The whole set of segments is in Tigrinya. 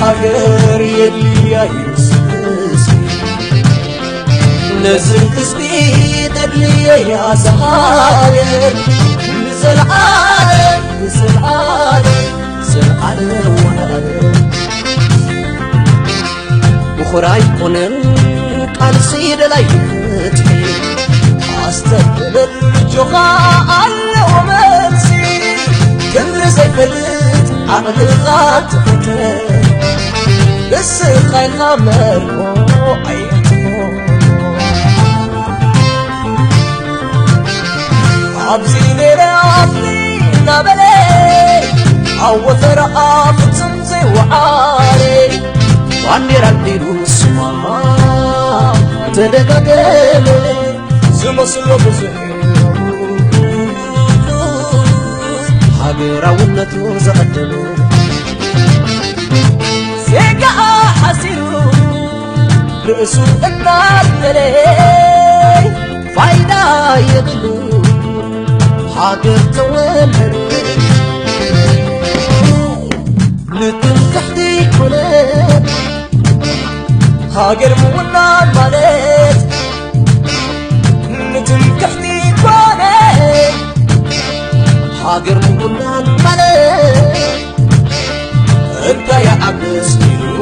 ሃገር የድልያ እዩ ስስ ነዚ ህዝቢ ተድልየ እያ እዛ ሃገር ንዘለዓለም ንዘለዓለም ንዘለዓለም ወሃገር ብኹራ ኣይኮነን ቃልሲ ደላይ ፍትሒ ኣስተብለል ጆኻ ኣለዎ መልሲ ክብሪ ዘይፈልጥ ዓቕልኻ ትኽተ ንስኻ ኢኻ መርቆ ኣይትኾ ኣብዚ ነይረ ኣብዚ እናበለ ኣብ ወፈራ ፍጹም ዘይወዓለ ባንዴራ ኣልዒሉ ስማ ተደጋገመ ዝመስሎ ብዙሕ ሃገራውነቱ ዘቐደመ ዜጋ ሓሲሩ ርእሱ እናልመለ ፋይዳ የብሉ ሃገር ተወለደ ንትምክሕቲ ኮነ ሃገር ምውናን ማለት ንትምክሕቲ ኮነ ሃገር ምውናን ማለት እንታይ ይዓብስ ኢሉ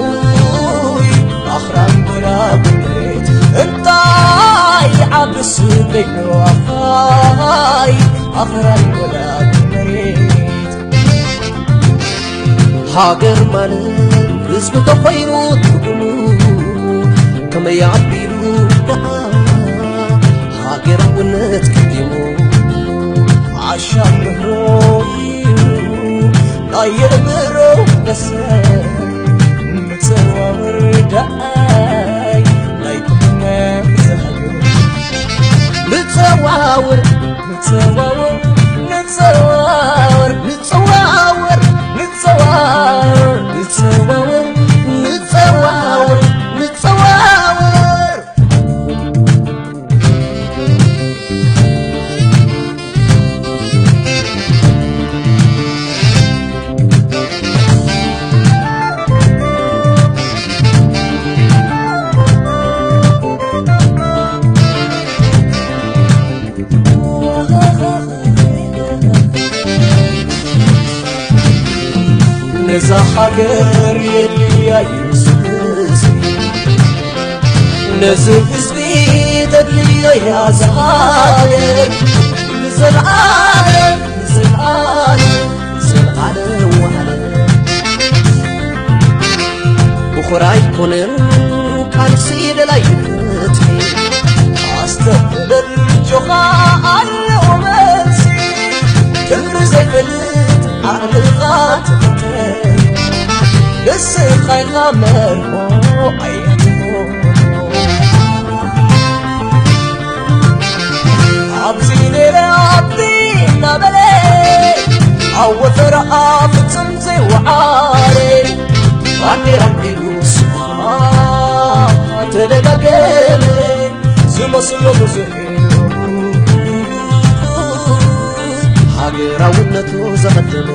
ኣኽራን ጎላ ብምሬት እንታይ ይዓብስ በይኑ ኣኻይ ኣኽራን ጎላ ብምሬት ሃገር ማለት ህዝቢ ተኾይኑ ትርጉሙ ከመይ ኣቢሉ ደኣ ሃገራውነት ክዲሙ ዓሻ ምህሮ እዩ ናይ የእምሮ መሰል ምጽዋውር ደኣይ ናይ ኩነ ዘሃግር ምጽዋውር ንጸዋወር ንጸዋወር ንጸዋወር ንጸዋወር ንጸዋወር ንጸዋወር ንጸዋወር ነዛ ሃገር የድልያ እዩ ስስ ነዚ ህዝቢ ተድልዮ እያ እዛ ሃገር ንዘለዓለም ንዘለዓለም ንዘለዓለም ወዓለም ብኹራ ኣይኮነን ቃልሲ ደላይ ፍትሒ ኣስተብለል ጆኻ ኣለዎ መልሲ ክብሪ ዘይፈልጥ ዓቕልኻ ትኽተል ንስኻ ኢኻ መርሆ ኣየትሞ ኣብዚ ነይረ ኣብዚ እናበለ ኣብ ወፈራ ፍጹም ዘይወዓለ ባንዴራ ኣቢሉ ስማ ተደጋገመ ዝመስሎ ብዙሕ ሃገራውነቱ ዘቐደመ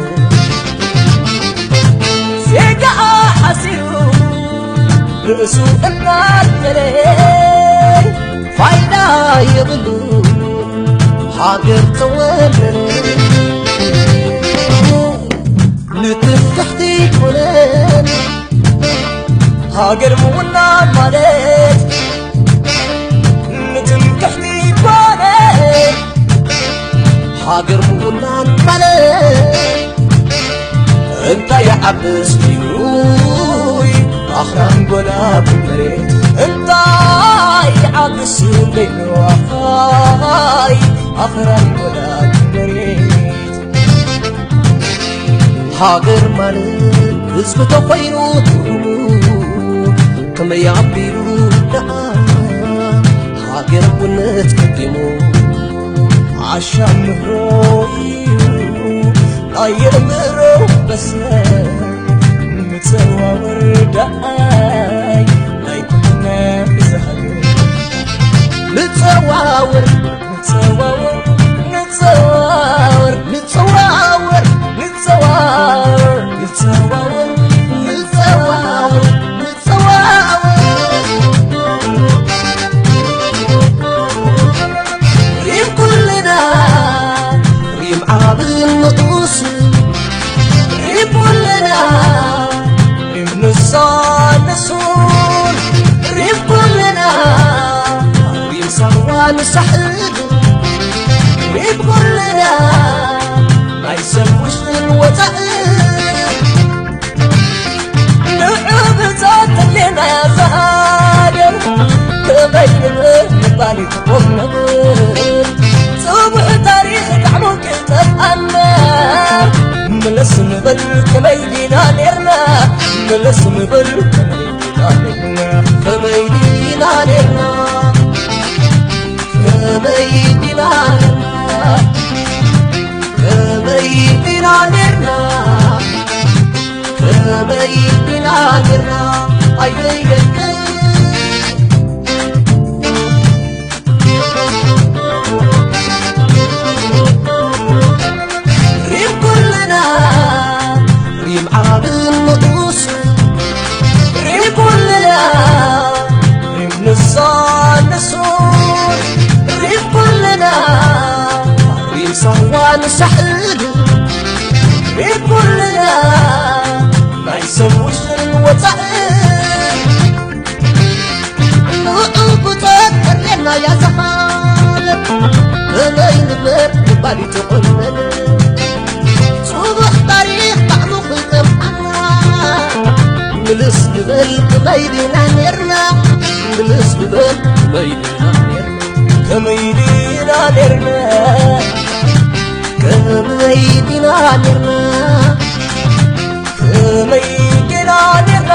ዜጋ ሓሲሩ ርእሱ እናልመለ ፋይዳ የብሉ ሃገር ተወለለ ንትምክሕቲ ኮነ ሃገር ምውናን ማለት ንትምክሕቲ ኮነ ሃገር ምውናን ማለት እንታይ ይዓብስ ኢሉይ ኣኽራን ጎላ ብመሬት እንታይ ይዓብስ በይኑ ኣኻይ ኣኽራን ጎላ ብመሬት ሃገር ማለት ህዝቢ ተኾይኑ ትርጉሙ ከመይ ኣቢሉ ደኣ ሃገራውነት ቀዲሙ ዓሻ ምህሮ እዩ ናይ የእምሮ በሰር ምጸዋወር ደኣይ ናይ ኩነ ብዝሃገር ምጸዋወር ንጸዋወር ንጸዋወር ንጸዋወር ንጸዋወር ንጸዋወር ንጸዋወር ሳሕል ሪብ ኩልና ናይ ሰብ ውሽጥን ወፃእን ንዕብታት ተሌና ያዛሃደር ከመይ ንብል ምባል ይትቆም ነብር ጽቡሕ ታሪኽ ጣዕሙ ክጠፍኣና ምለስ ንበል ከመይ ዲና ኔርና ምለስ ንበል ከመይ ዲና ኔርና ከመይ ዲና ኔርና ከመይ ዲና ኔርና ከመይ ዲና ኔርና ከመይ ዲና ኔርና ኣየይለይለይ ሪም ኩልና ሪም ዓብን ንኡስ ሪም ኩልና ሪም ንሳ ንሱ ሪም ኩልና ሪም ሳዋ ንሳሕል ሪም ኩልና ናይ ሰብ ውሽጥን ወፃእን ንዕቡታት ከርየና ያዘኻል ከመይ ንበር ምባል ይትቕንል ጽቡሕ ታሪኽ ጣዕሙ ክጠምዓና ምልስ ንበል ከመይ ዲና ኔርና ምልስ ንበል ከመይ ዲና ኔርና ከመይ ዲና ኔርና ከመይ ዲና ኔርና ከመይ ዲና ኔርና